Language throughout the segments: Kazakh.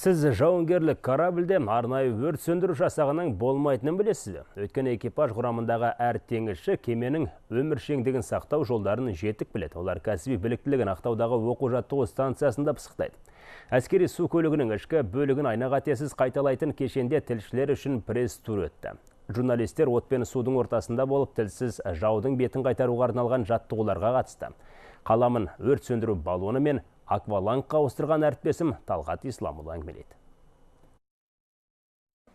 Сіз жауынгерлік корабльде арнайы өрт сөндіру жасағының болмайтынын білесіз бе? Өйткені экипаж құрамындағы әр теңізші кеменің өміршеңдігін сақтау жолдарын жетік біледі. Олар кәсіби біліктілігін Ақтаудағы оқу-жаттығу станциясында пысықтайды. Әскери су көлігінің ішкі бөлігін айна қатесіз қайталайтын кешенде тілшілер үшін пресс-тур өтті. Журналистер от пен судың ортасында болып, тілсіз жаудың бетін қайтаруға арналған жаттығуларға қатысты. Қаламын өрт сөндіру баллоны мен аквалангқа ауыстырған әріптесім Талғат Исламұлы әңгімелейді.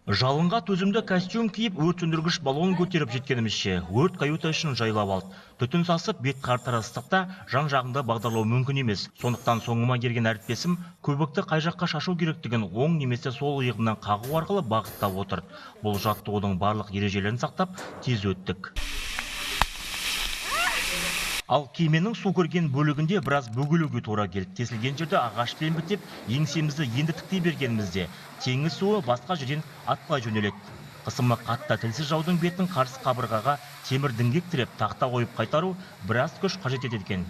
Жалынға төзімді костюм киіп, өрт сөндіргіш баллон көтеріп жеткенімізше, өрт каюта ішін жайлап алды. Түтін сасып, бет қартара ыстықта жан-жағыңды бағдарлау мүмкін емес. Сондықтан соңыма келген әріптесім көбікті қай жаққа шашу керектігін оң немесе сол иығымнан қағу арқылы бағыттап отыр. Бұл жаттығудың барлық ережелерін сақтап, тез өттік. Ал кеменің су көрген бөлігінде біраз бөгелуге тура келді. Тесілген жерде ағашпен бітеп, еңсемізді енді тіктей бергенімізде теңіз суы басқа жерден атқылай жөнеледі. Қысымы қатты тілсіз жаудың бетін қарсы қабырғаға темір діңгек тіреп, тақта қойып қайтару біраз күш қажет етеді екен.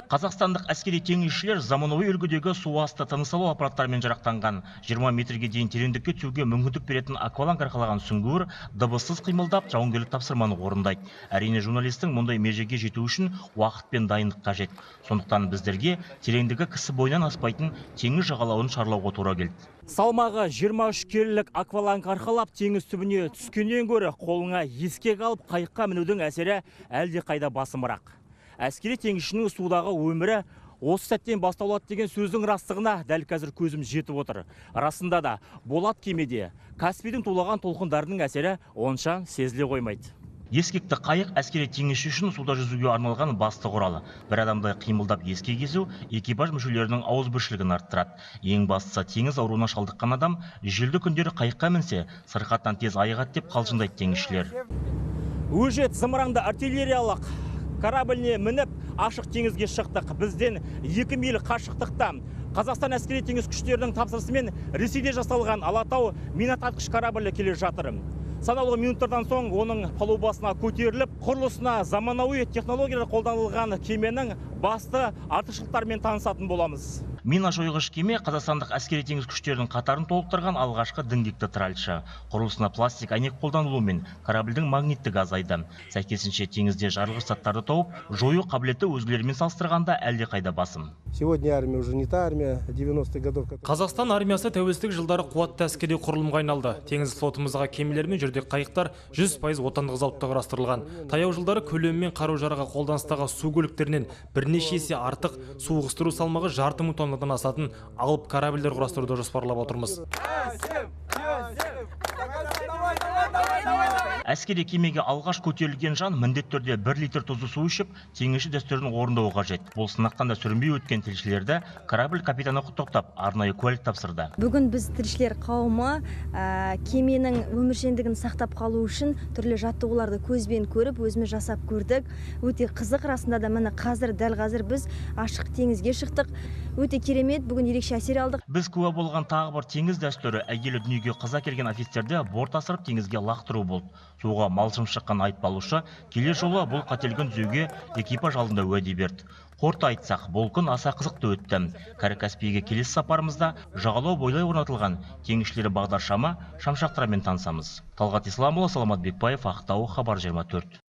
Қазақстандық әскери теңізшілер заманауи үлгідегі су асты тыныс алу аппараттарымен жарақтанған. 20 метрге дейін тереңдікке түсуге мүмкіндік беретін акваланг арқалаған сүңгуір дыбыссыз қимылдап, жауынгерлік тапсырманы орындайды. Әрине, журналистің мұндай межеге жету үшін уақыт пен дайындық қажет. Сондықтан біздерге тереңдігі кісі бойынан аспайтын теңіз жағалауын шарлауға тура келді. Салмағы 23 келілік акваланг арқалап теңіз түбіне түскеннен гөрі қолыңа ескек алып қайыққа мінудің әсері әлдеқайда басымырақ. Әскери теңізшінің судағы өмірі осы сәттен басталады деген сөздің растығына дәл қазір көзім жетіп отыр. Расында да болат кемеде Каспийдің тулаған толқындарының әсері онша сезіле қоймайды. Ескекті қайық әскери теңізші үшін суда жүзуге арналған басты құралы. Бір адамдай қимылдап ескек езу экипаж мүшелерінің ауызбіршілігін арттырады. Ең бастысы, теңіз ауруына шалдыққан адам желді күндері қайыққа мінсе, сырқаттан тез айығады деп қалжыңдайды теңізшілер. Өжет зымыранды артиллериялық корабліне мініп, ашық теңізге шықтық. Бізден 2 миль қашықтықта Қазақстан әскери теңіз күштерінің тапсырысымен Ресейде жасалған Алатау минататқыш кораблі келе жатыр. Санаулы минуттардан соң оның палубасына көтеріліп, құрылысына заманауи технологиялар қолданылған кеменің басты артықшылықтарымен танысатын боламыз. Мина жойғыш кеме Қазақстандық әскери теңіз күштерінің қатарын толықтырған алғашқы діңгекті тральшы. Құрылысына пластик әйнек қолданылуымен корабльдің магниттігі азайды. Сәйкесінше теңізде жарылғыш заттарды тауып, жою қабілеті өзгелермен салыстырғанда әлдеқайда басым. Сегодня армия уже не та армия 90-х годов. Қазақстан армиясы тәуелсіздік жылдары қуатты әскери құрылымға айналды. Теңіз флотымызға кемелер мен жүрдек қайықтар 100% отандық зауытта құрастырылған. Таяу жылдары көлемі мен қару-жарағы қолданыстағы су көліктерінен бірнеше есе артық су ығыстыру салмағы 0,5 мың тоннадан асатын алып корабльдер құрастыруды жоспарлап отырмыз. Әскери кемеге алғаш көтерілген жан міндетті түрде 1 литр тұзды су ішіп, теңізші дәстүрін орындауы қажет. Бұл сынақтан да сүрінбей өткен тілшілерді корабль капитаны құттықтап, арнайы куәлік тапсырды. Бүгін біз тілшілер қауымы кеменің өміршеңдігін сақтап қалу үшін түрлі жаттығуларды көзбен көріп, өзіміз жасап көрдік. Өте қызық, расында да міне қазір, дәл қазір біз ашық теңізге шықтық. Өте керемет, бүгін ерекше әсер алдық. Біз куә болған тағы бір теңіз дәстүрі әйелі дүниеге қыз әкелген офицерді борт асырып теңізге лақтыру болды. Суға малшым шыққан айыпталушы келер жолы бұл қателігін түзеуге экипаж алдында уәде берді. Қорыта айтсақ, бұл күн аса қызықты өтті. Кәрі Каспийге келесі сапарымызда жағалау бойлай орнатылған теңізшілері бағдаршамы шамшырақтармен танысамыз. Талғат Исламұлы, Саламат Бекбаев, Ақтау, Хабар 24.